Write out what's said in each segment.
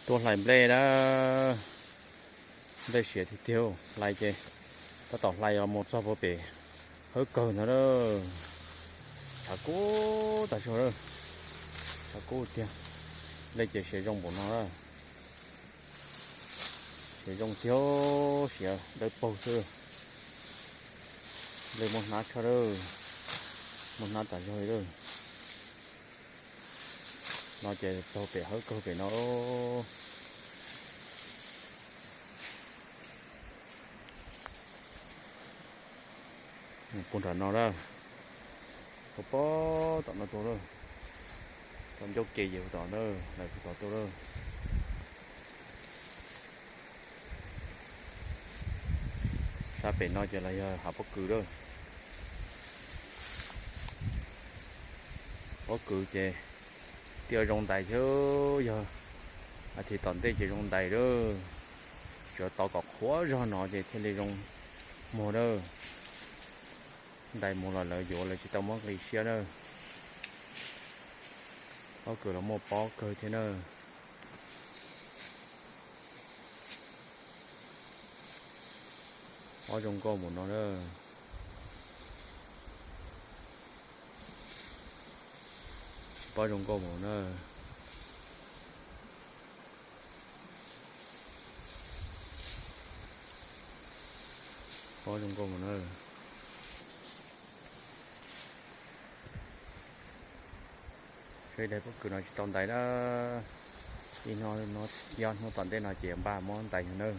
Tuaj hlais nplej na, nplej siav tiag tiag, hlais ces tab tom hlais los mus txog puag pem hawb kawg ntawd na. Tshav kub tas zog, tshav kub tiag. Nplej ces siav zoo npaum no na, siav zoo tiag, siav dawb paug xwb. Nplej muaj hnab tshaj lawm, muaj hnab tas zog lawm. No ces txog pem hawb kawg pem no. Puag nram no na, puag tom no tuaj na, tom ncauj ke ces puag tom na, lawm puag tom tuaj na. Sab pem no ces los yog hav pob kws lawm. Pob kws ces twb zoo ntais thiab, yog as thiv tom ntej ces zoo ntais lawm. Tsuas tos kom qhuav zog no ces thiaj li zoo muag lawm. Ntais mus los lawv yuav, lawv tsis tau muab nqi siab na. Pob kws los muaj pob kawg thiab na. Pob zoo nkauj mus no na. Pob zoo nkauj mus na. Pob zoo nkauj mus na. Sawv daws, pob kws no tsis tau ntais na. Ib hnub, hnub tom ntej no ces npaj muab ntais yog na.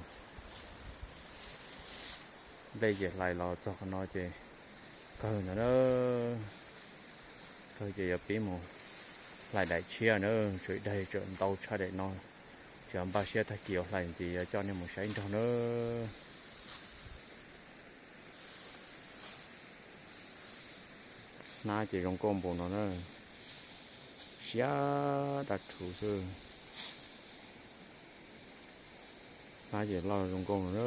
Nplej ces hlais los txog qhov no ces kawg ntawd na. Kawg ces yuav pib mus hlais daim tshiab na. Sawv daws, tseem ntau tshaj daim no, ces npaj siab tag kis yuav hlais ntxiv yuav coj nej mus saib nrog na. Hnab ces zoo nkauj npaum no na, siab dab rhuv xwb. Hnab ces loj zoo nkauj no na.